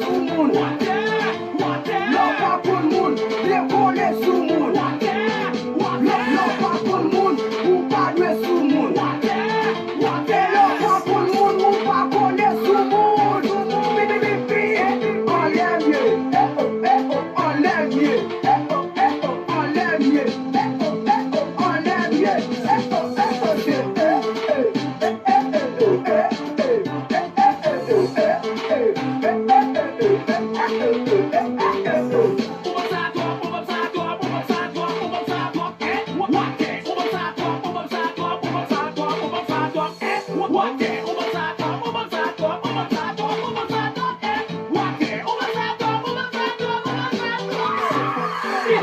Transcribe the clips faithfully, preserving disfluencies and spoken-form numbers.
Sou moun. Lè w pa konn moun, dekole sou moun. Lè, lè w pa konn moun, ou pa dwe sou moun. E lè w pa konn moun, ou pa kole sou moun. Pi, pi, pi, pi, anlè m ye. E, o, e, o, anlè m ye. E, o, e, o, anlè m ye. E, o, e, o, anlè m ye. E, o, e, o, se, e, e.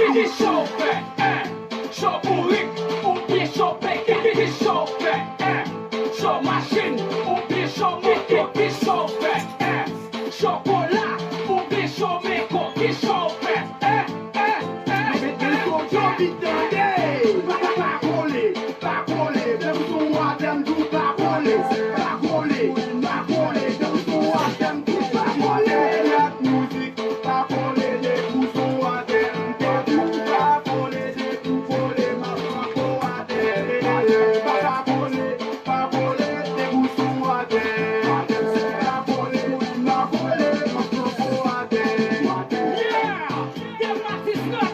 Ki cho w fè, en? Cho bourik oubyen cho peken? Ki cho w fè, en? Cho machin oubyen cho moto? Ki cho w fè, en? Chokola oubyen cho mengo? Ki cho w fè, en? En, en, en, en? Mete cho bit tande. Pa, pa, pa kole, pa kole. Depi sou atè m tou pa kole. Pa kole, pa kole. Depi sou atè m tou pa kole. Lòt mizik. Pa kole depi w sou atè, m te di w pa kole, depi w kole, m ap pran po atè. Pa, pa kole, pa kole depi w sou atè. Pa kole, m ap kole, m ap pran po atè. Yeah! Dematis Rap,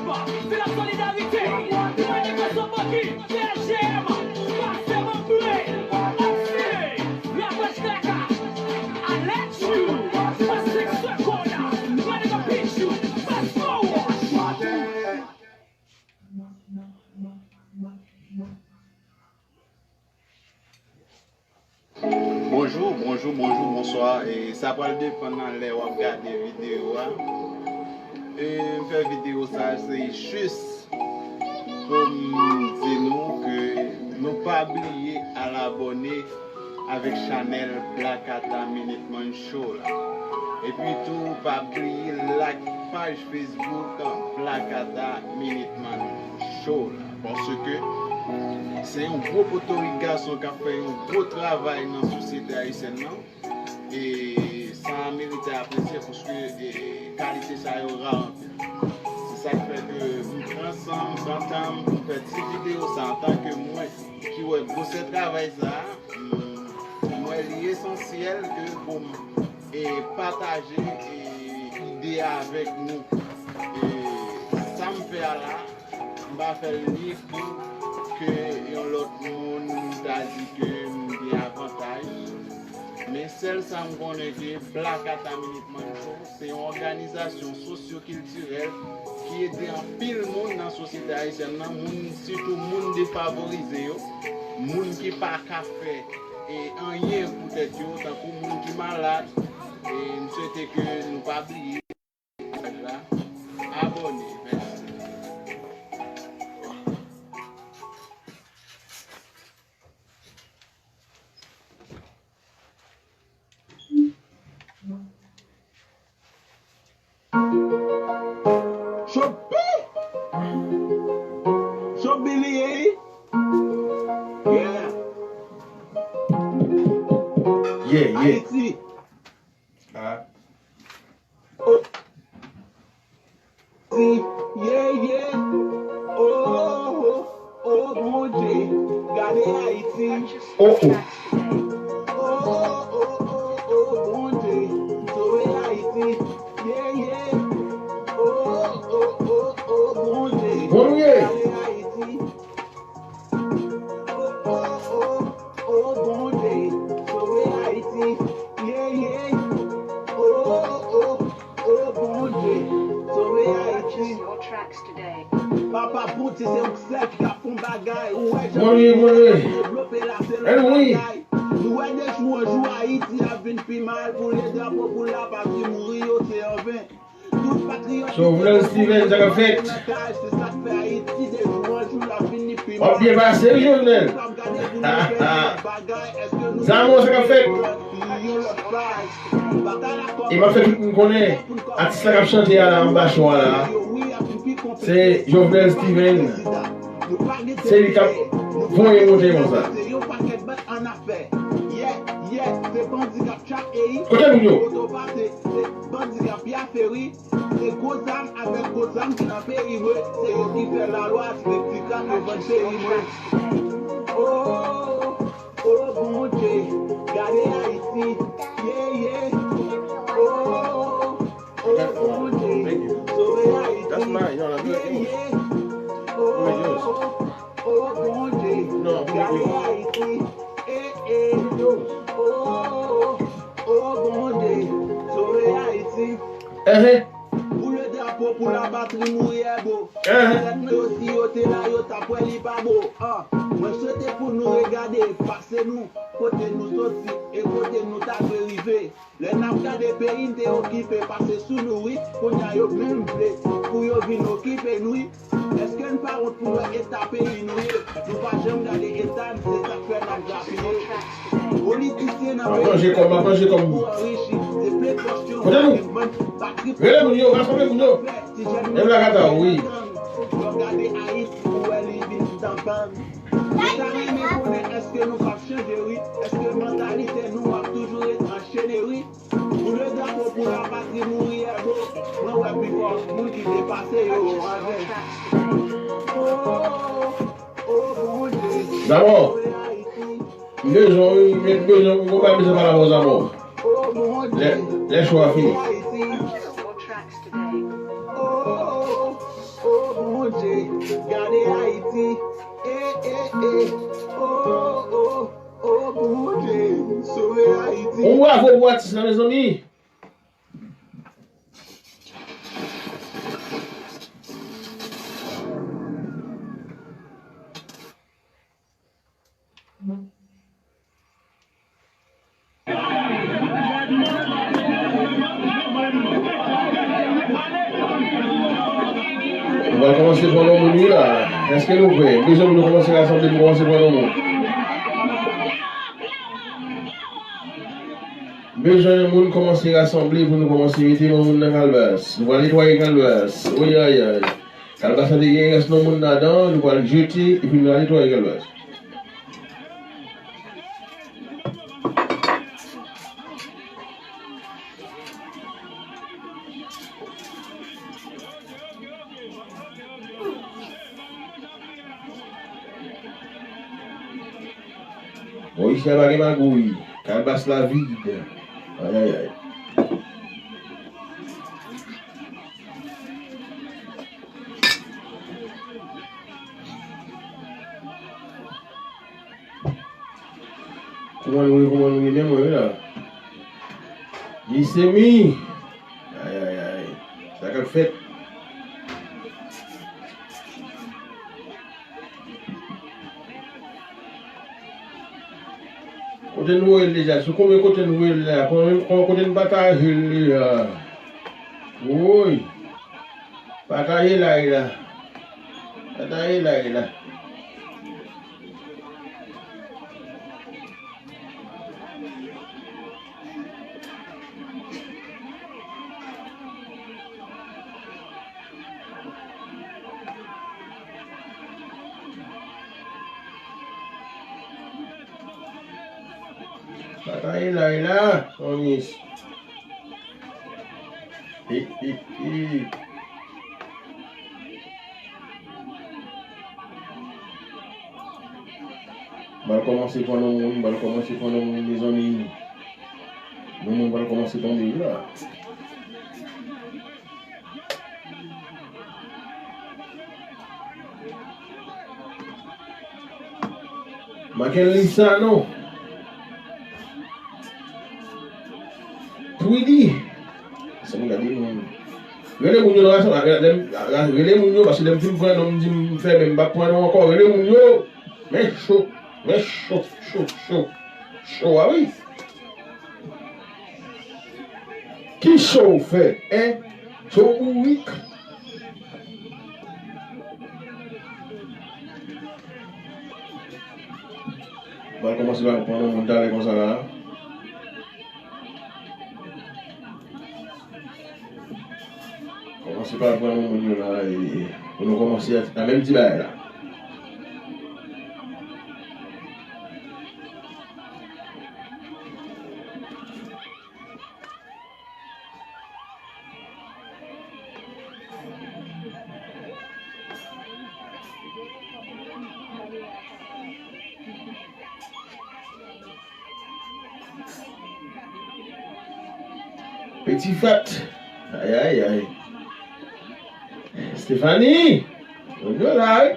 se la solidarité. Mwen, Negosyo Bòki, P S G M, Pastè Manble, Okside, Rapòch Traka. I let you for six seconds. Ready to pitch you. Fast forward. Bonjou, bonjou, bonjou, bonswa. E sa pral depann nan lè w ap gade videyo a. E m fè videyo sa, se jis pou m di nou ke nou pa bliye al abòne avèk chanèl Blakata Minuteman Show la. Epi tou, pa bliye like paj Facebook Blakata Minuteman Show la. Paske se yon gwo potorik gason k ap fè yon gwo travay nan sosyete ayisyèn nan. E sa merite apresye paske, e, kalite sa yo ra anpil. Se sa k fè ke m pran san m, m pran tan m pou m fè ti videyo sa antanke mwen ki wè gwosè travay sa a, m, m wè li esansyèl ke pou m, e, pataje, e, ide a avèk nou. E sa m fè a la, m pa fè l ni pou ke yon lòt moun ta di ke m gen avantaj. Men sèl sa m konnen ke Blakata Minuteman Show se yon òganizasyon sosyokiltirèl ki ede anpil moun nan sosyete ayisyèn nan, moun, sitou moun defavorize yo, moun ki pa ka fè, e, anyen pou tèt yo, tankou moun ki malad. E m swete ke nou pa bliye paj la, abòne, mèsi. Chopi! Chopi li ye, wi. Yeah. Yeah, yeah. Ayiti. Ah. Oh. Ti, yeah, yeah. Oh, oh, oh, oh, Bondye, gade Ayiti. Oh, oh. Oh, oh, oh, oh, oh, Bondye, sove Ayiti. Yeah, yeah. Oh, oh, oh, oh, Bondye, Bondye, gade Ayiti. Oh, oh, oh, oh, Bondye, sove Ayiti. Yeah, yeah. Oh, oh, oh, Bondye, sove Ayiti. Papa Bondye, se ou sèl ki ka fè yon bagay. Ou wè jan Bondye, Bondye, devlope la, se lòt bagay. Nou wè de jou an jou Ayiti ap vin pi mal pou lè drapo pou la pati mouri yo, se anven. Jovenel Steven, sa k ap fèt? W ap byen pase, wi, Jovenel. Zamo, sa k ap fèt? E m ap fè tout moun konnen, atis la k ap chante a la, anba cho a la, se Jovenel Steven. Se li k ap voye monte konsa. Kote moun yo? Bandi ap pyafe wi. Se gwo zam avèk gwo zam ki nan peyi mwen. Se yo ki fè lalwa, ti nèg ti krak yo vann peyi mwen. Oh, oh, Bondye, gade Ayiti. Yeah, yeah. Oh, oh, Bondye, sove Ayiti. Yeah, yeah. Oh, oh, Bondye, gade Ayiti. Eh, eh. Oh, oh, oh, Bondye, sove Ayiti. Ehe. Pou le drapo, pou la patri, mouri è bo. Ehe. Sèt nan yo, si yo te la, yo t ap wè li pa bo. Ah, mwen swete pou nou regade pase nou, kote nou soti e kote nou ta dwe rive. Lè n ap gade peyi n te okipe pase sou nou wi, kounye a yo menm vle pou yo vin okipe nou wi. Èske n pa wont pou wè eta peyi nou ye? Nou pa janm gade eta n, se sa k fè n ap gaspiye. Politisyen nan peyi pou anrichi, se plen pòch yo vle, bann patri. Rele moun yo, rasanble moun yo. Ti jèn yo gade Ayiti pou wè li vin tanpann. Nou ta renmen konnen èske nou p ap chanje wi, èske mantalite nou ap toujou ret anchene wi. Pou le drapo, pou la patri, mouri è bo. Mwen wè pifò moun ki depase yo anvè. Oh, oh, oh, Bondye. Dabò, m bezwen, wi, m bezwen, m pa bezwen pale avè w, Dabò. Lè, lè cho a fini. Oh, oh, oh, Bondye, gade Ayiti. Eh, eh, eh. Oh, oh. Oh, Bondye, sove Ayiti. On bravo pou atis la, mezanmi. Nou pral kòmanse pran non moun wi la. Èske nou prè? M bezwen moun yo kòmanse rasanble pou kòmanse pran non moun. M bezwen moun kòmanse rasanble pou nou kòmanse mete non moun nan kalbas. Nou pral netwaye kalbas. Oyayay. Kalbas la te gen rès non moun ladan, nou pral jete, epi nou pral netwaye kalbas. Bon, isi a pa gen magouy. Kalbas la vid. Ayayay. Kouman nou ye, kouman nou ye, men mwen la. Glisemi. Ayayay. Sa k ap fèt? Kote n voye l deja? Sou konbyen kote n voye l la? Konbyen, kon-, kote n pataje l deja? Woy! Pataje live la. Pataje live la. Pataje live la, zanmi. Hi, hi, hi. M pral kòmanse pran non moun, m pral kòmanse pran non moun, mezanmi. Non moun pral kòmanse tonbe wi la. Manke l li sa non. Twidi. Se moun gade moun. Rele moun yo nan rason, rele moun yo, paske lè m fin pran non, m di m fèmen, m p ap pran non ankò. Rele moun yo. Men cho, men cho, cho, cho. Cho a wi. Ki cho w fè, en? Cho bourik. Mwen kòmanse pa pran non moun talè konsa la. Kòmanse pa pran non moun yo la, e, e, pou nou kòmanse nan menm ti bagay la. Peti fèt. Ay, ay, ay. Stephanie! Moun yo la, wi.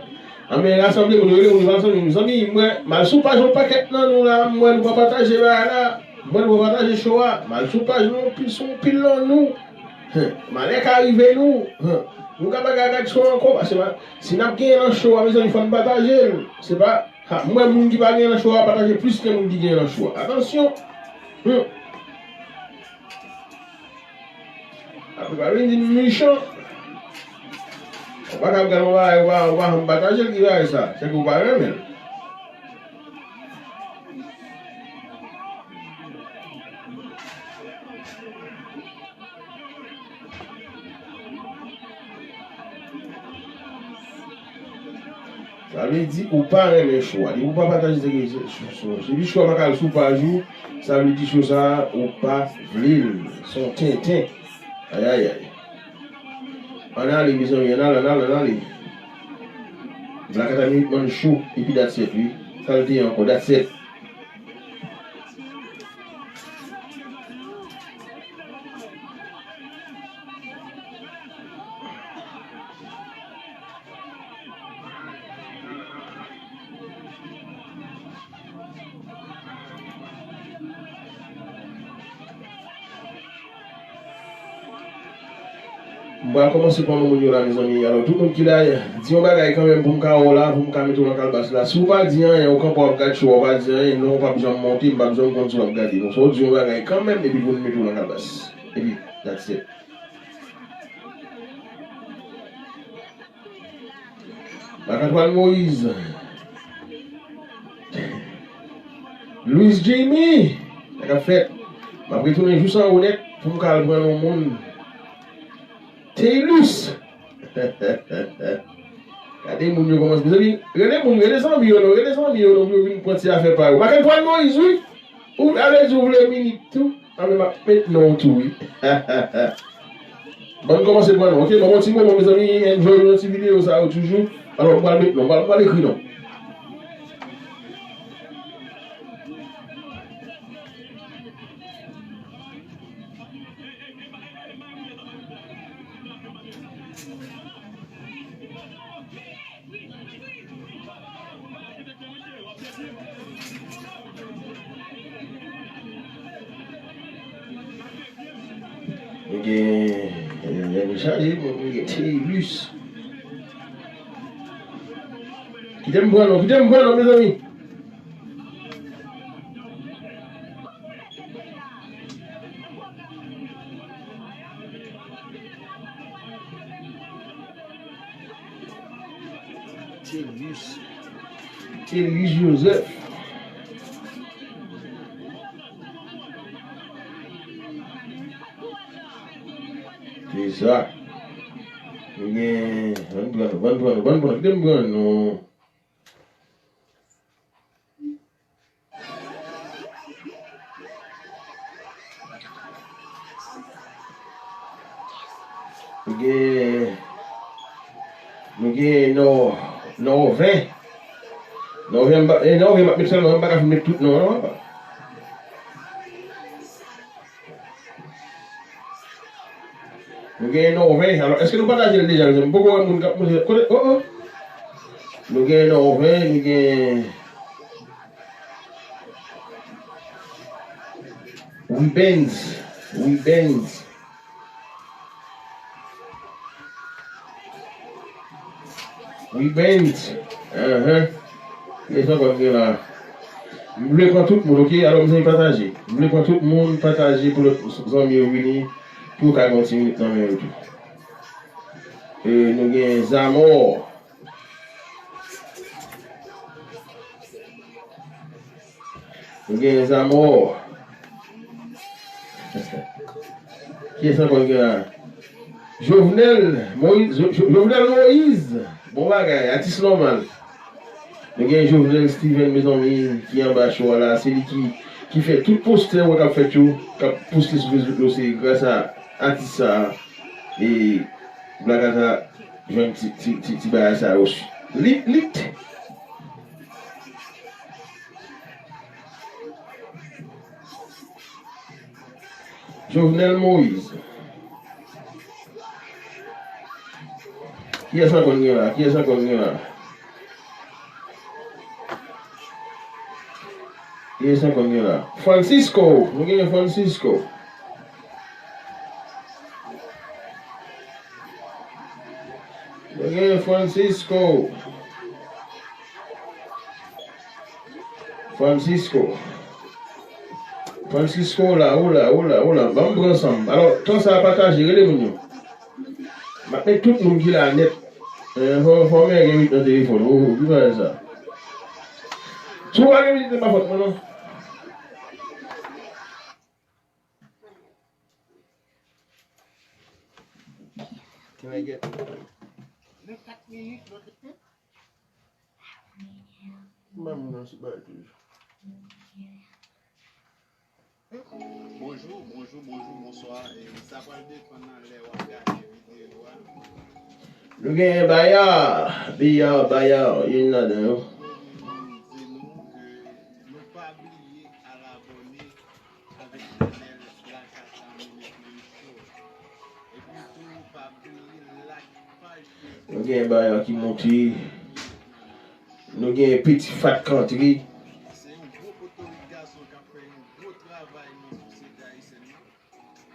Anben, rasanble moun yo, rele moun yo, rasanble moun yo. Zanmi, mwen, m al sou paj yon pakèt nan nou la, m wè nou pa pataje bagay la. M wè nou pa pataje show a. M al sou paj nou, pil sou pil nan nou. Hum, malè ka rive nou. Hum. Nou ka pa ka gad show ankò, paske pa, si n ap genyen nan show a, mezanmi, fò n pataje l. Se pa, ha, m wè moun ki pa genyen nan show a pataje plis ke moun ki genyen nan show a. Atansyon! Hum. Apre pa vin di m mechan. Ou pa ka ap gade yon bagay, ou pa, ou pa janm pataje l, ki bagay sa? Se ke ou pa renmen l. Sa vle di ou pa renmen show a. Depi ou pa pataje, se ke show, show, depi show a pa ka al sou paj ou, sa vle di show sa a, ou pa vle l. Se yon tenten. Ay, ay, ay. Ann ale, mezanmi, ann ale, ann ale, ann ale. Black Adam Hitman show, epi that's it, wi. Sa l te ye ankò, that's it. M pral kòmanse pran non moun yo la, mezanmi. Alò, tout moun ki la, di yon bagay kanmenm pou m ka wè w la, pou m ka mete w nan kalbas la. Si w pa di anyen, ou kanpe w ap gad show a, ou pa di anyen, non, ou p ap janm monte, m p ap janm konn si w ap gade. Donk, fò w di yon bagay kanmenm, epi pou n mete w nan kalbas. Epi, that's it. Marc Antoine Moïse. Louis Jimmy. Sa k ap fèt? M ap retounen jous anwo nèt pou m ka al pran yon moun. Teylus. Gade moun yo kòmanse. Mezanmi, rele moun, rele zanmi yo non, rele zanmi yo non, pou yo vin pran ti afè pa yo. Marc Antoine Moïse, wi. Ou, alè di ou vle minit tou. Anben, m ap met non w tou, wi. Bon, n kòmanse pran non, ok? Ban m yon ti moman, mezanmi, enjoy yon ti videyo sa yo toujou. Alò, m pral met non, m pral, m pral ekri non. Nou gen, eh, nou chaje, bon, nou gen Teylus. Kite m pran non, kite m pran non, mezanmi. Teylus. Teylus Joseph. Se sa. Nou gen, bann pran nou, bann pran nou, bann pran nou, kite m pran nou. Nou gen, nou gen Nò, Nòven. Nòven, m pa, e, Nòven, m ap met sèlman, m pa ka fin met tout non an, papa. Nou gen Nòven. Alò, èske nou pataje l deja, mezanmi? M poko wè moun k ap monte. Kote? Oh, oh. Nou gen Nòven, nou gen Wibens. Wibens. Wibens. Ahan. Kiyès ankò ki gen la? M vle pran tout moun, ok? Alò, mezanmi, pataje. M vle pran tout moun, pataje pou lòt zanmi yo vini, pou yo ka gen yon ti minit nan men yo tou. E, nou gen Zamò. Nou gen Zamò. Kiyès ankò n gen la? Jovenel Moïse, Jo-, Jo-, Jovenel Moïse. Bon bagay, atis nòmal. Nou gen Jovenel Steven, mezanmi, ki anba show a la. Se li ki, ki fè tout postè w wè k ap fèt yo, k ap poste sou Facebook yo. Se gras a atis sa a. E Black Asa jwenn ti, ti, ti, ti bagay sa yo. Lit, lit. Jovenel Moïse. Kiyès ankò n gen la? Kiyès ankò n gen la? Kiyès ankò n gen la? Francisco. Nou gen Francisco. Nou gen Francisco. Francisco. Francisco la, ou la, ou la, ou la. Ban m pran san m. Alò, tan sa a pataje, rele moun yo. M ap met tout moun ki la nèt. Eh, fò, fò mwen gen uit nan telefòn. Oh, ki bagay sa? Si w pa gen uit, se pa fòt mwen, non. Can I get Ban m nan sou bagay toujou. Bonjou, bonjou, bonjou, bonswa. E sa pral depann nan lè w ap gade videyo a. Nou gen Baya, Biya, Baya, youn ladan yo. Di nou ke nou pa bliye al abòne avèk chanèl Black Cat Management Show. Epi tou, pa bliye like paj Facebook. Nou gen Baya ki monte. Nou gen Piti Fat k antre. Se yon gwo potorik gason k ap fè yon gwo travay nan sosyete ayisyèn nan.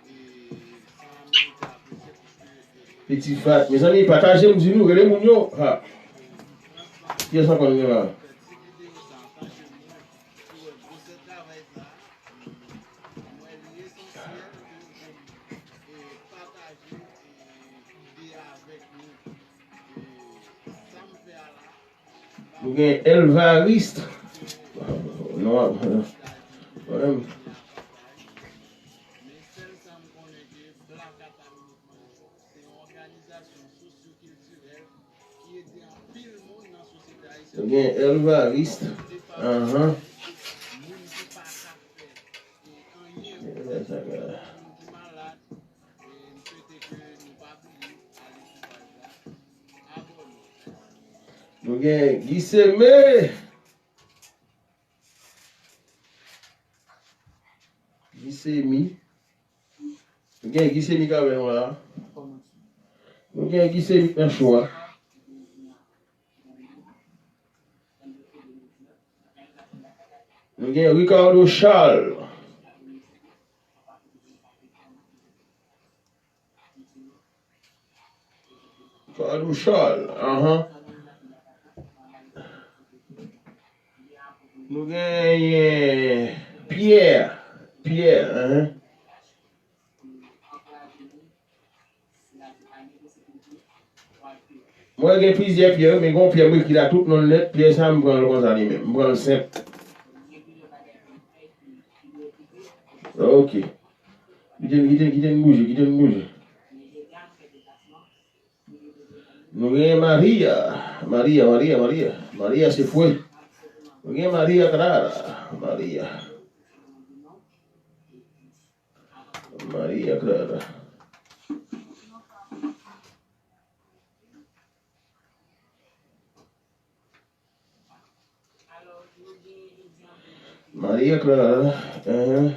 E sa merite apresye piske Piti Fat. Mezanmi, pataje m, di nou, rele moun yo. Ha. Kiyès ankò n gen la? Nou gen Elvariste. Non, mwen menm. Nou gen Elvariste. Anhan. Nou gen Guy Semé. Guy Semi. Nou gen Guy Semi k avè nou la. Nou gen Guy Semi nan cho a. Nou gen Ricardo Charles. Ricardo Charles, anhan. Nou genyen Pierre. Pierre, anhan. Mwen gen plizyè Pyè, men gen yon Pyè m ekri la tout non l nèt, Pyè sa m pran l konsa li menm, m pran l senp. Ok. Kite n, kite n, kite n bouje, kite n bouje. Nou gen Maria, Maria, Maria, Maria. Maria se fwe. Nou gen Maria Clara, Maria. Maria Clara. Maria Clara, enhen.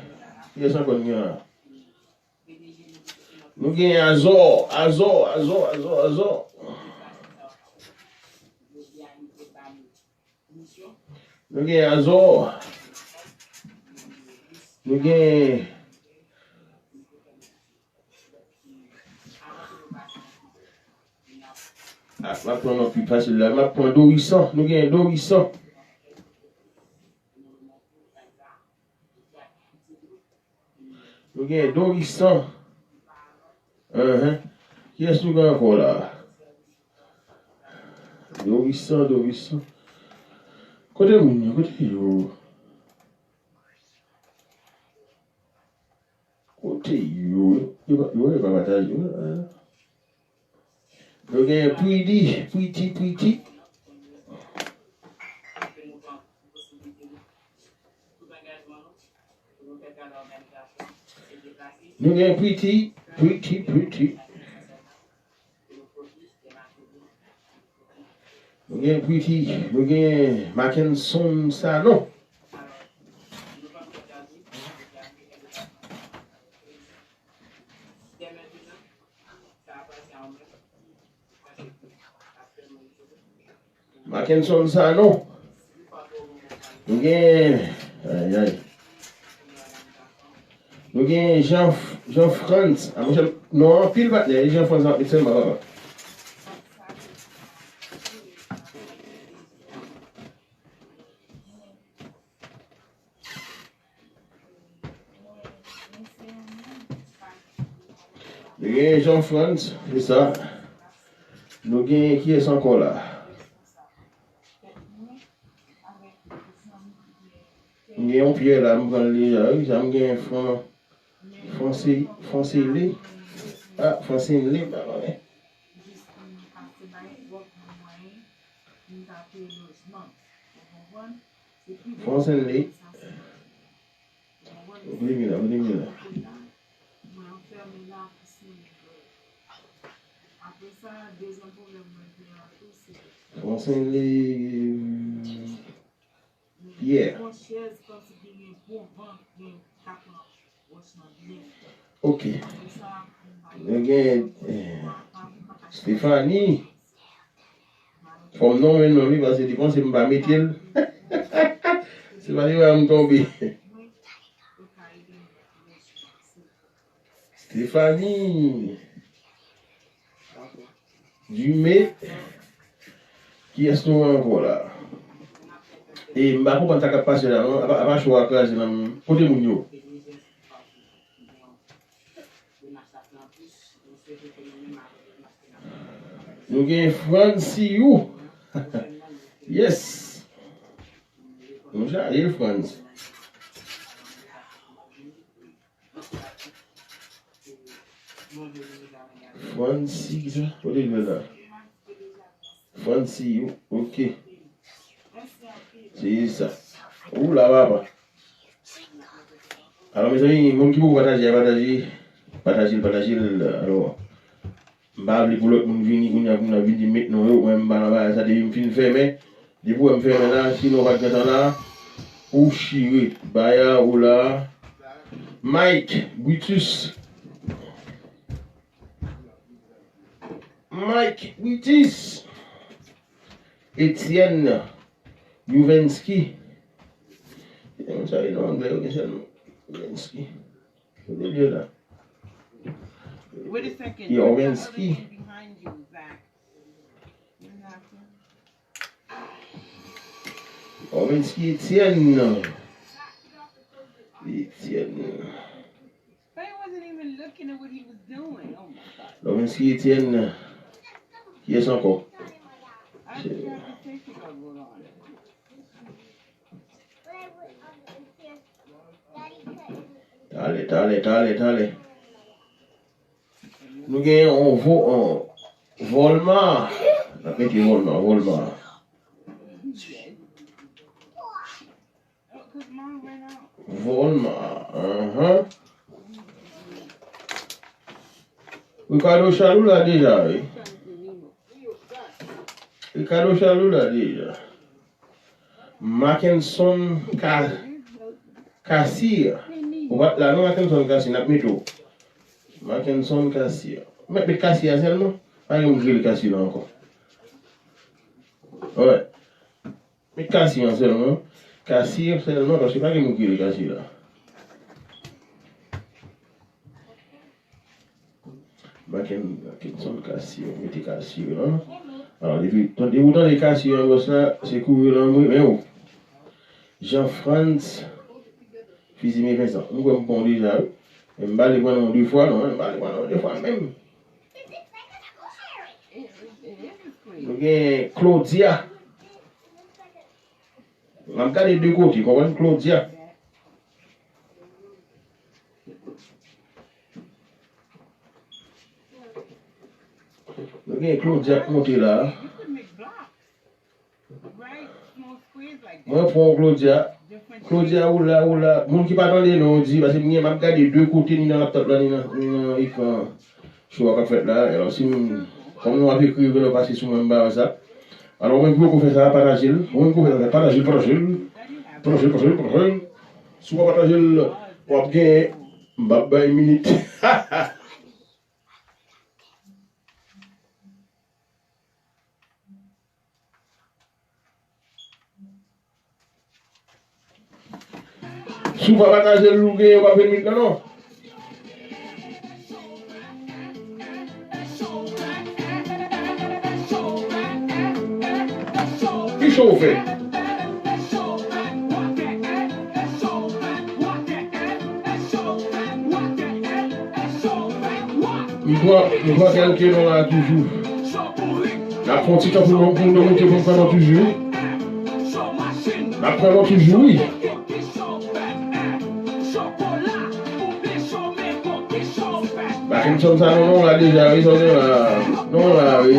Kiyès ankò n gen la? Nou gen Azò, Azò, Azò, Azò, Azò. Nou gen Azò. Nou gen, ah, m ap pran yon pi fasil la. M ap pran Dorisan. Nou gen Dorisan. Nou gen Dorisan. Enhen. Kiyès nou gen ankò la? Dorisan, Dorisan. Kote moun yo? Kote yo? Kote yo? Yo pa, yo pa pataje. Nou gen Pridi, Priti, Priti. Nou gen Priti, Priti, Priti. Nou gen Priti, nou gen Mackenson Sanon. Mackenson Sanon. Nou gen, ay, ay. Nou gen Jean, Jean Frantz. A, monchè, non, anpil patnè. Jean Frantz ap met sèlman, papa. Nou gen Jean Frantz, se sa. Nou gen kiyès ankò la? M gen yon Pyè la, m pran l deja, wi. Sa m gen Fran, Franse, Franse Li. A, Franse Li, m pa konnen. Franse Li. Kote m ye la, kote m ye la? Franse Li. Yeah. Ok. Nou gen, eh, Stephanie. Fò m nonmen non li, paske li panse m pa mete l. Se pa li wè m tonbe. Stephanie. Dumé. Kiyès nou gen ankò la? E m pa konprann sa k ap pase la, non? Apa, apa cho a kraze nan men. Kote moun yo? Nou gen Fransiyou. Yes. Nou chaje Frans. Fransi, sa? Kote l la? Fransi, ok. Se sa. Ou la, papa. Alò, mezanmi, moun ki poko pataje a, pataje. Pataje l, pataje l. Alò, m pa vle pou lòt moun vini kounye a pou moun ap vin di m met non yo. Mwen, m pa nan bagay sa. Depi m fin fèmen, depi w wè m fèmen la, sinon w pa t gentan la, ou chire. Baya, ou la. Mike, Brutus. Mike, Brutus. Etienne, Yuvensky. Sa e nan anglè, yo gen sèlman Yuvensky. Kote l ye la? Wait a second. Yovensky. There's something behind you, Zach. What happened? Yovensky Etienne. Etienne. But he wasn't even looking at what he was doing. Oh my God. Yovensky Etienne. Kiyès ankò? I just tried to take it, but hold on. Tale, tale, tale, tale. Nou gen yon vo-, yon Volmar. N ap mete Volmar, Volmar. Volmar, anhan. Ricardo Chalou la deja, wi. Ricardo Chalou la deja. Mackenson Ka-, Cassir. Ou pa t la non, Mackenson Cassir, n ap mete w. Mackenson Cassir. Mèt met Cassir a sèlman. Pa gen moun ki rele Cassir la ankò. Alright. Met Cassir an sèlman. Cassir sèlman, paske pa gen moun ki rele Cassir la. Mackenson Cassir, mete Cassir la. Alò, depi, depi w tande Cassir an gòs la, se kouri w nan men w. Jean Frantz, Fizime Vincent. M kwè m pran w deja, wi. Men m pa vle pran non w de fwa, non. M pa vle pran non w de fwa menm. Nou gen Claudia. M ap gade de kote, konprann, Claudia. Nou gen Claudia k monte la. Mwen pran Claudia. Claudia, ou la, ou la. Moun ki pa tande non, di, paske m gen, m ap gade de kote, ni nan laptop la, ni nan, ni nan ekran. Show a k ap fèt la. Alò, si m, kòm nou ap ekri, nou pase sou mwen, m ba sa. Alò, ou menm ki poko fè sa, pataje l. Ou menm ki poko fè sa, pataje l, pataje l. Pataje l, pataje l, pataje l. Si w pa pataje l, w ap genyen. M p ap bay minit. Si w pa pataje l, ou gen, w pa vin mit la non. Ki cho w fè? M pran, m pran kèlke non la toujou. N ap fè yon ti tan pou nou, pou nou moute pou m pran non toujou. N ap pran non toujou, wi. Baken chanm sa non, non la deja, wi, sa w gen la. Non la, wi.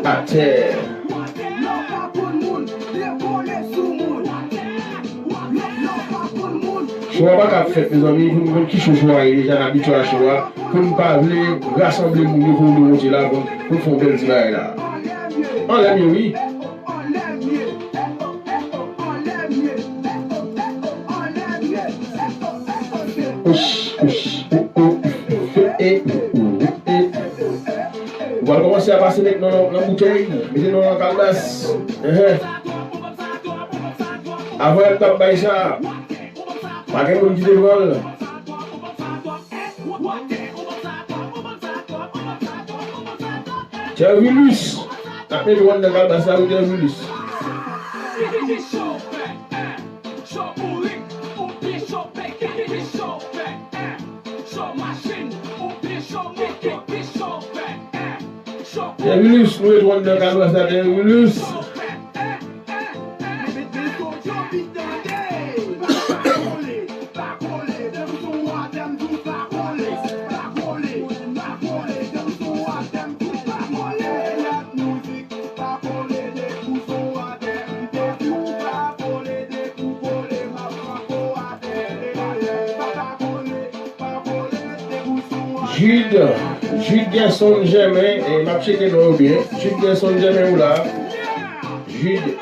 Atè. Cho a pa ka ap fèt, mezanmi, pou nou konn ki cho cho a ye deja, n abitye a cho a. Pou n pa vle rasanble moun yo pou nou monte la, pou n, pou n fè yon bèl ti bagay la. Anlè m ye, wi. Kouch, kouch, ou, ou, e, e, ou, e. Ou pral kòmanse a pase met nan, nan boutèy, mete nan kalbas. Enhen. Avan m t ap bay sa, pa gen moun ki te pran l. Tervilus. N ap mete w anndan kalbas la wi, Tervilus. Tervilus, nou mete w anndan kalbas la, Tervilus. Jude, Jude Gerson Germain, e, m ap tcheke non yo byen. Jude Gerson Germain, ou la? Jude.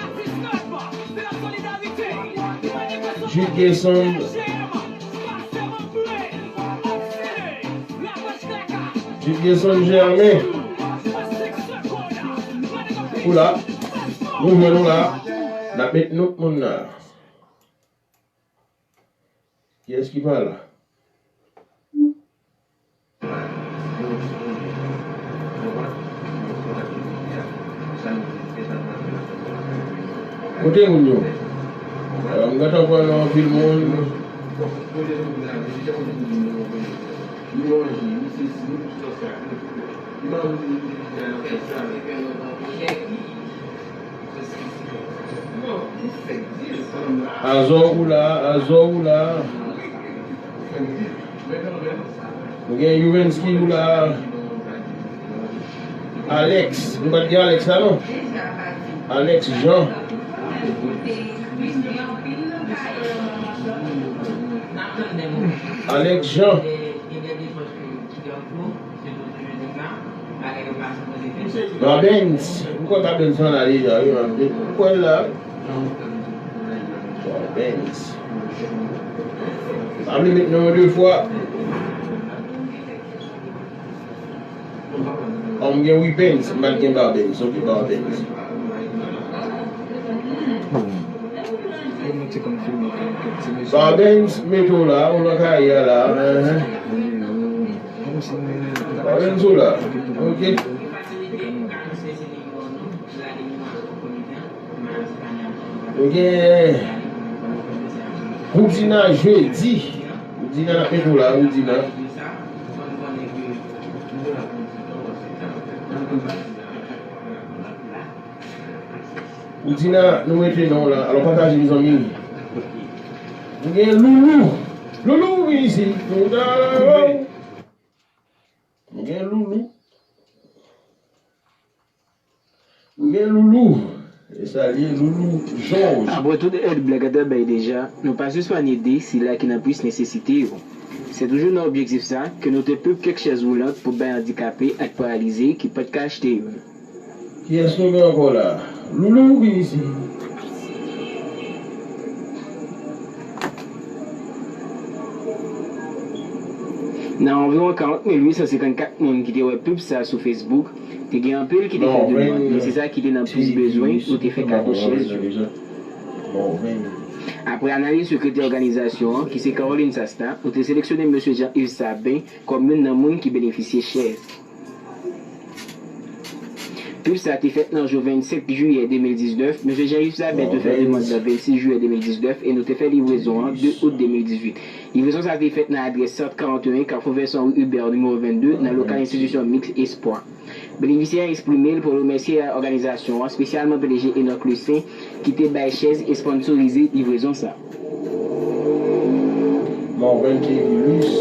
Jude Gerson. Jude Gerson Germain. Ou la? Nou jwenn ou la? N ap met nou moun la. Kiyès ki pa la? Kote moun yo? M gentan pran nan anpil moun. Azor ou la, Azor ou la. Nou gen Youvensky ou la. Alex, nou pa t gen Alex la non. Alex Jean. Alex Jean. Ba Benz, m kwè Ba Benz lan la deja wi, man. M kwè l la. Ba Benz. Pa vle met non yo de fwa. Ò, m gen wi Benz, m pa t gen Ba Benz, ok, Ba Benz. Ba Benz, mete w la, ou nan kay la, enhen. Lorenzo la. Ok. Nou gen Woudina jedi. Woudina nan peto la, Woudina. Woudina, nou mete non la. Alò pataje, mezanmi. Nou gen Loulou. Loulou, vin isi. Loulou. M gen Loulou. M gen Loulou. E sa l ye, Loulou Georges. Apre tout èd Black Adder bay deja, nou pa sispann ede sila ki nan plis nesesite yo. Se toujou nan objektif sa ke nou te pub kèk chèz woulant pou bay andikape ak paralize ki pa t ka achte youn. Kiyès nou gen ankò la? Loulou, vin isi. Nan anviwon karant mil uit san senkannkat moun ki te wè pub sa sou Facebook, te gen anpil ki te fè demann, men se sa ki te nan plis bezwen, nou te fè kado chèz yo. Apre analiz sekretè òganizasyon an, ki se Caroline Sasta, nou te seleksyone Mesye Jean Yves Sabin kòm youn nan moun ki benefisye chèz. Pib sa te fèt nan jou vennsenk jiyè de mil diznèf. Mesye Jean Yves Sabin te fè demann nan vennsis jiyè de mil diznèf e nou te fè livrezon an de out de mil dizuit. Livrezon sa te fèt nan adrès san karanteyen Kafou Vèson, ri Hubert, nimewo vennde, nan lokal enstitisyon miks Espwa. Benefisyè a eksprime l pou remèsye òganizasyon an, espesyalman P D G Enock Lucin, ki te bay chèz e sponsorize livrezon sa. Marvin T V Luce.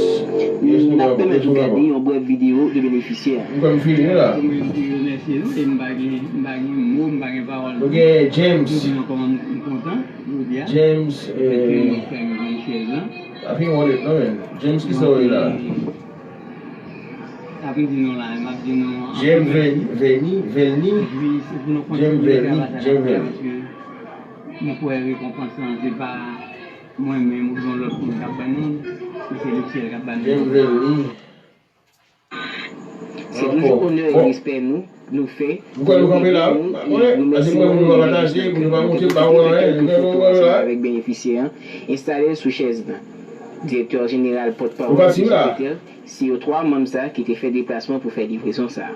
N ap pèmèt nou gade yon brèf videyo de benefisyè a. M kwè m fini la. Mwen, m te remèsye nou e m pa gen, m pa gen mo, m pa gen pawòl. Nou gen James. Pou di nou kòman m kontan jodi a. James, eh, fè m jwenn chèz lan. I think on it, non, men. James, ki sa w ye la? Ap di nou la, m ap di nou. Jem Veni, Veni, Veni. Jem Veni, Jem Veni. Paske mwen kwè rekonpans lan se pa mwen menm oubyen yon lòt moun k ap ban nou l, men se lesyèl k ap ban nou l. Jem Veni. Se toujou onè e respè nou, nou fè. Mwen kwè nou kanpe la. Nou remèsye nou, nou remèsye nou, nou remèsye nou, nou fè tout foto sa avèk benefisyè an, enstale l sou chèz lan. Direktè jeneral, pòtpawòl, sekretè, se yo twa manm sa ki te fè deplasman pou fè livrezon sa.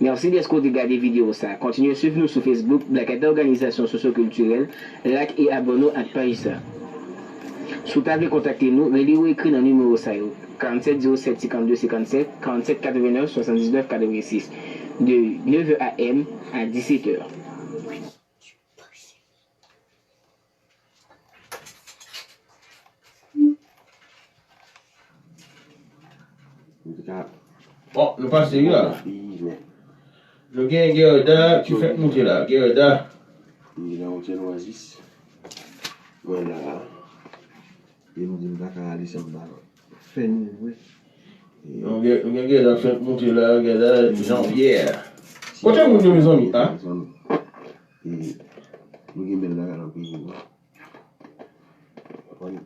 Mèsi dèske w te gade videyo sa. Kontinye swiv nou sou Facebook, Black Cat Òganizasyon Sosyokiltirèl, like e abòne w ak paj sa. Si w ta vle kontakte nou, rele ou ekri nan nimewo sa yo, karannsèt zewo sèt senkannde senkannsèt, karannsèt katrevenèf swasanndiznèf katrevensis, de nèf è a m a disèt è. Bon, nou pase wi la. Nou gen Gerda ki fèk moute la. Gerda. Li nan Hotel Oasis. Mwen la. E m di m pa ka ale san m pa fè nou vre. Nou gen, nou gen Gerda fèk moute la, Gerda Jean Pierre. Kote moun yo, mezanmi, a? E nou gen bèl bagay nan peyi nou. Konprann?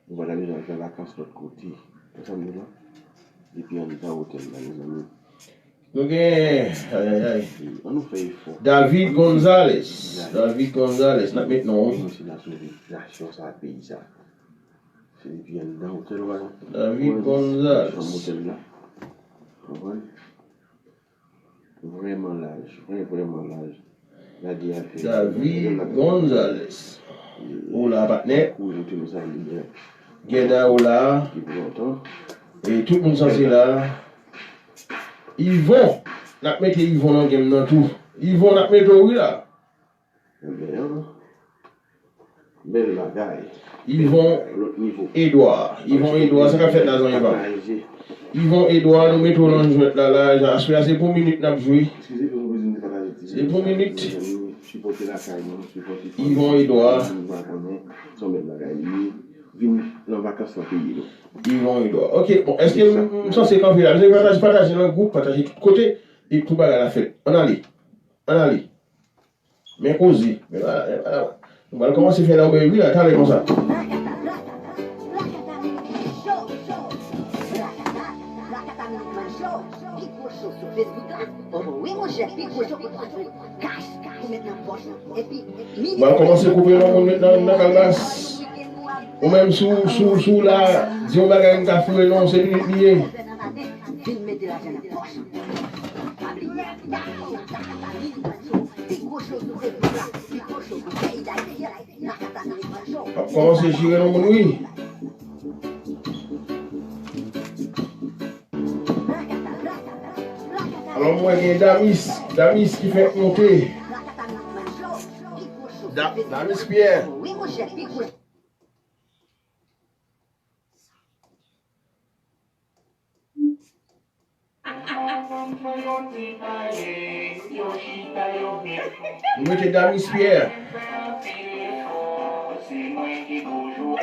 Nou pa ta bezwen al fè vakans lòt kote. Konprann nou la? Depi anndan otèl la, mezanmi. Nou gen, ay, ay, ay. Ann nou fè efò. David Gonzalez. David Gonzalez, n ap met non, wi. Mwen se la sove nasyon sa, peyi sa. Se depi anndan otèl la. David Gonzalez. Chanm otèl la. Konprann? Vrèman laj, vrè, vrèman laj. Gade afè. David Gonzalez. Ou la, patnè? Kouri pou nou sa, lidè. Gèda, ou la? Depi lontan. E tout moun sanse la. Yvon, n ap mete Yvon nan game nan tou. Yvon, n ap mete w wi la. Ebyen, bèl bagay. Yvon Edouard. Yvon Edouard, sa k ap fèt la, zanmi pa m? Yvon Edouard, nou mete w nan jwèt la, la, aswè a se pou minit n ap jwe. Se pou minit. Yvon Edouard. Vin nan vakans nan peyi nou. Yvon Edouard. Ok, bon, èske m, m sanse kanpe la? Mezanmi, pataje, pataje nan gwoup, pataje tout kote, e pou bagay la fèt. Ann ale. Ann ale. Men koze. Men pa, men pa la. Nou pral kòmanse fè lòbèy wi la, talè konsa. Mwen kòmanse koupe yon moun nan, nan kalbas. Ou menm sou, sou, sou la, di yon bagay m ka foure non, se minit li ye. Ap kòmanse jire nan moun wi. Alò, mwen gen Damis, Damis ki fèk monte. Da-, Damis Pierre. Nou mete Damis Pierre.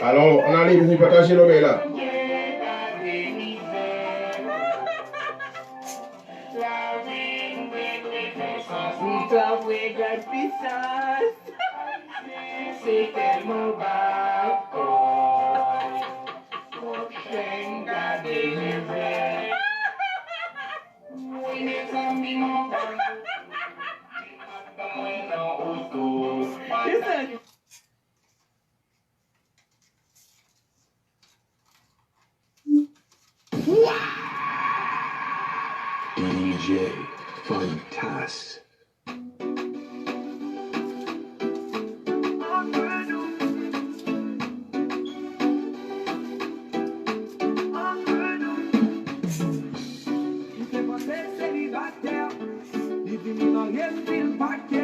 Alò, ann ale, nou pataje lòbèy la. Ou ta vwe gad pisans. Se tèlman bab kòy. Twòp chèn gade mizè. Wi, mezanmi, non. Li pa t ban mwen nan oto. Listen. D J Fantas. Li te panse selibatè, li vini marye, m di l pa kè.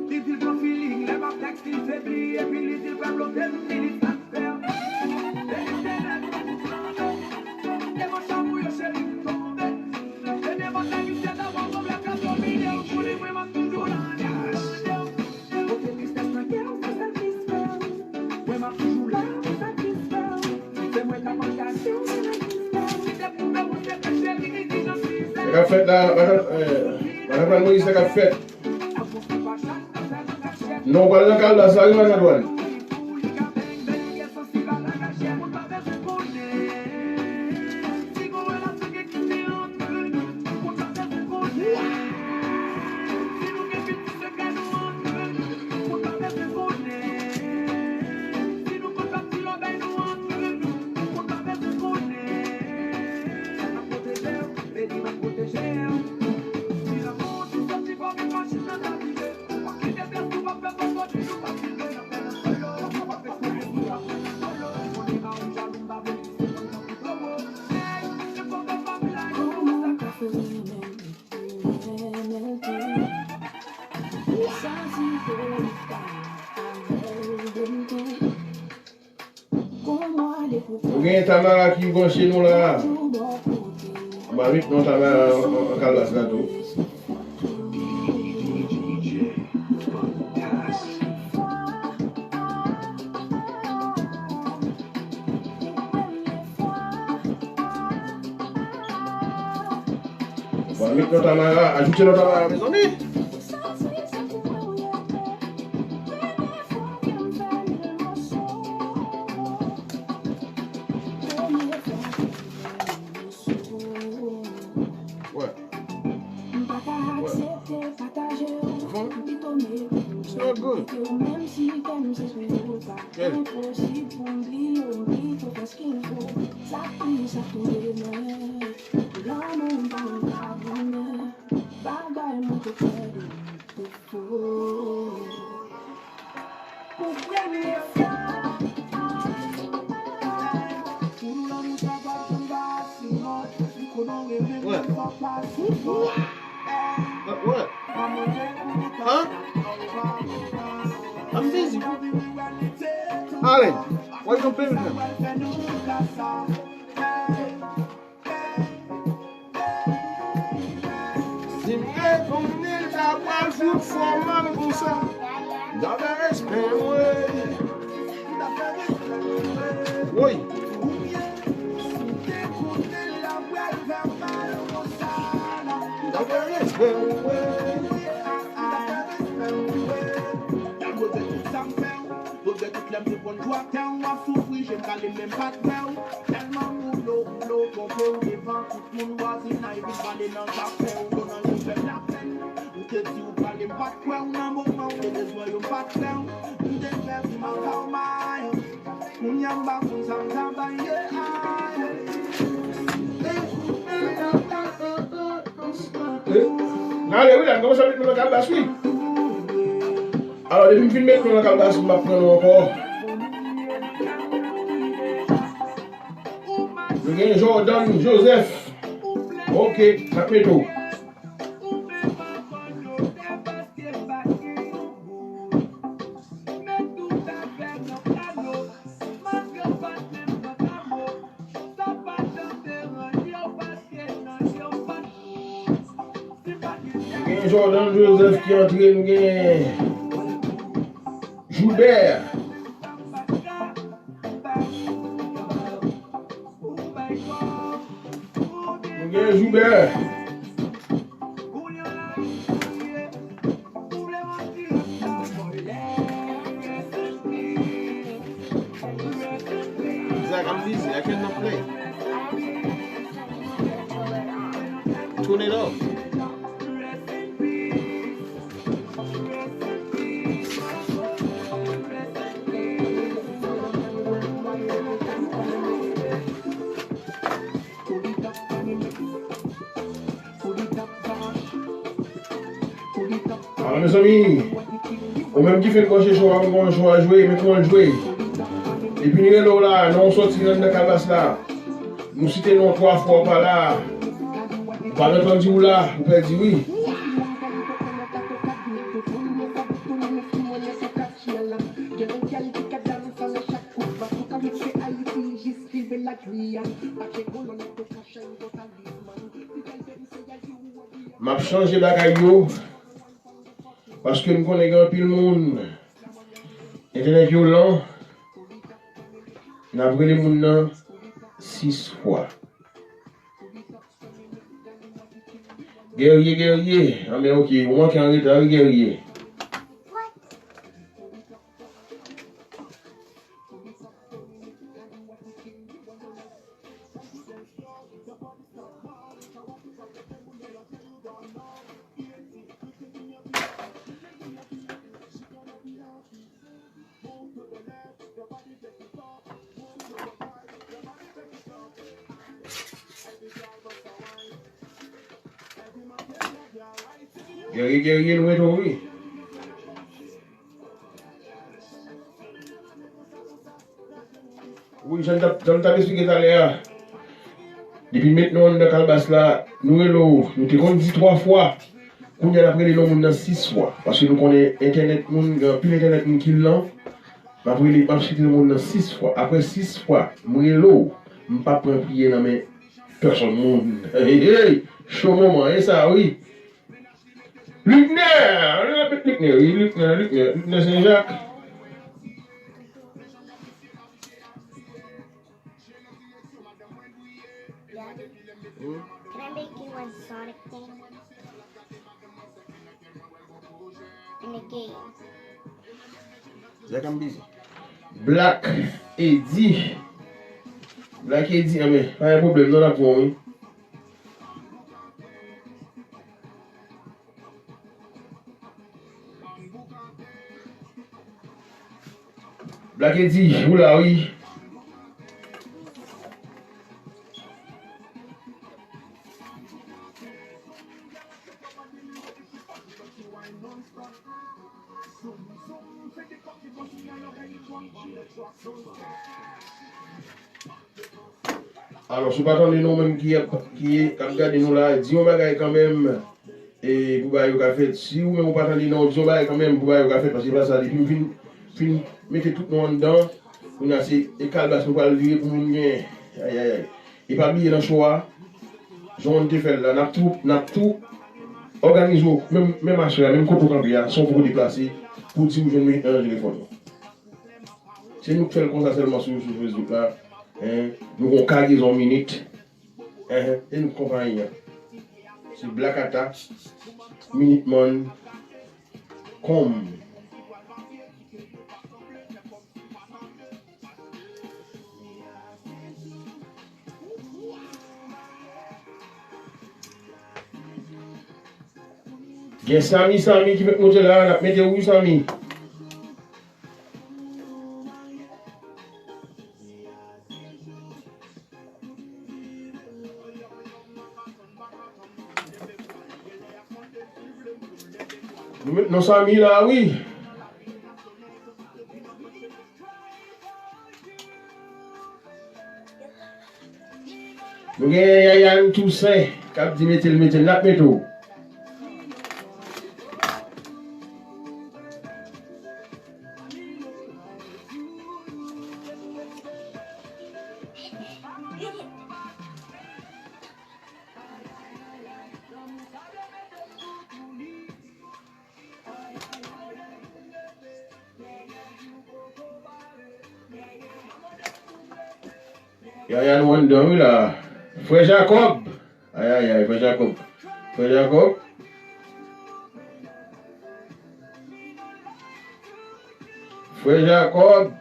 Li di l pran feeling, lè m ap tèks li febli, epi li di l pral bloke m, m di li sa k fè. Epi se lè nou flanbe, devan chanm ou yo cheri m tonbe. E devan sèvis tèt avan pwoblèm k ap domine w, pou li mwen m ap toujou la, mande w. Kote tristès nan kè w, sa satisfè w. Mwen m ap toujou la pou satisfè w. Se mwen k ap angaje w nan egzistans. Li te pwouve w se peche, li di jan si se. Sa k ap fèt la, madan, eh, madan Pran Moyiz, sa k ap fèt? Non, w pral nan kalbas la, wi, madan Pran. Nou gen Tamara ki branche nou la. Anba mikwo Tamara an, an, an kalbas la tou. Bon, met nan Tamara, ajoute nan Tamara, mezanmi. Wè. Wè. Bon. It's not good. Hey. Bagay mwen te fè de defo. Pou premye fwa, pou lanmou sa pa janm pa si mòd, m konnen w renmen m pa si mòd. What? What? Huh? I'm busy. Allen, why you don't play with him? Si m te konnen l ta pral fout fò mal konsa, m ta fè respè mwen. Woy. M ta fè respè mwen. Malgre tout sa m fè w, malgre tout lè m te pran jou atè w, w ap soufri, je m kale menm pa t wè w. Tèlman ou blo, ou blo, twonpe w devan tout moun, vwazinay vin pale nan zafè w, bon nan jou fè m lapèn. M te di w prale, m pa t kwè w nan moman w te bezwen yo, m pa t fè w. M te fè di m ap ba w may. Kounye a m pa konn sa m ta bay, yeah. N ale wi la, n kòmanse met nou nan kalbas wi. Alò, depi m fin met nou nan kalbas, m ap pran nou ankò. Nou gen Jordan Joseph. Ok, n ap met ou. Nou gen Jordan Joseph ki antre, nou gen Joubert. Nou gen Joubert. Zach, I'm busy. I cannot play. Turn it off. Mezanmi, ou menm ki fenk branche cho a, ou konn cho a jwe, men kòman l jwe. Depi n rele w la, non w sòti anndan kalbas la. Nou site non w twa fwa ou pa la. Ou pa gen tan di w la, ou pèdi wi. M ap chanje bagay yo. Paske m konnen gen anpil moun, entènèt yo lan, n ap rele moun nan sis fwa. Guerrier, Guerrier, anben oke, ou manke anreta wi Guerrier. Guerrier, Guerrier, nou retwouve wi. Wi, jan m t ap, jan m t ap esplike talè a, depi m met nou anndan kalbas la, nou rele w, nou te konn di twa fwa. Kounye a n ap rele non moun nan sis fwa. Paske nou konnen entènèt moun, gen anpil entènèt moun ki lan. M ap rele, m ap site non moun nan sis fwa. Apre sis fwa, m rele w, m p ap pran priyè nan men pèsòn moun. Hey, hey, cho moman, e sa wi. Lucner! Ann rele Lucner, wi, Lucner, Lucner, Lucner Sen Jak. Yeah. Can I make you one Sonic thing? In the game. Zè k ap bizi. Black Eddy. Black Eddy, anben, pa gen pwoblèm, non, n ap pran wi. Black Eddy, ou la wi. Alò, si w pa tande non menm ki ap, ki, k ap gade nou la, di yon bagay kanmenm, e, pou bagay yo ka fèt. Si ou menm ou pa tande non, di yon bagay kanmenm pou bagay yo ka fèt, paske pa sa, depi m fin, fin mete tout nou anndan, kounye a se, e kalbas nou pral vire pou moun gen. Ayayay. E pa bliye nan cho a, jan w te fè l la, n ap tou, n ap tou òganize w, menm, menm aswè a, menm kote w kanpe a, san w poko deplase, pou di w jwenn Minit nan nan telefòn ou. Se nou k fè l konsa sèlman sou, sou Facebook la. Hein? Nou gon kagezon Minit. Hein? Se nou k konpayi an. Se Black Attack, Minitman, com. Gen Samy, Samy ki met monte la, n ap mete w wi Samy. Nou met non Samy la wi. Nou gen Yayan Toussaint k ap di mete l, mete l, n ap mete w. Yaya nou anndan wi la. Frè Jakòb. Ayayay, frè Jakòb. Frè Jakòb. Frè Jakòb.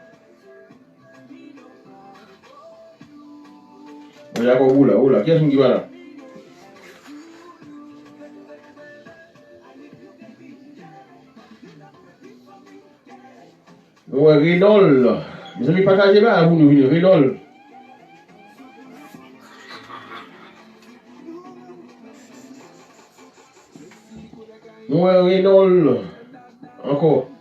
Frè Jakòb ou la, ou la. Kiyès moun ki pa la? Nou wè Renòl. Mezanmi, pataje bagay pou nou vini. Renòl. Nou wè Reynold ankò.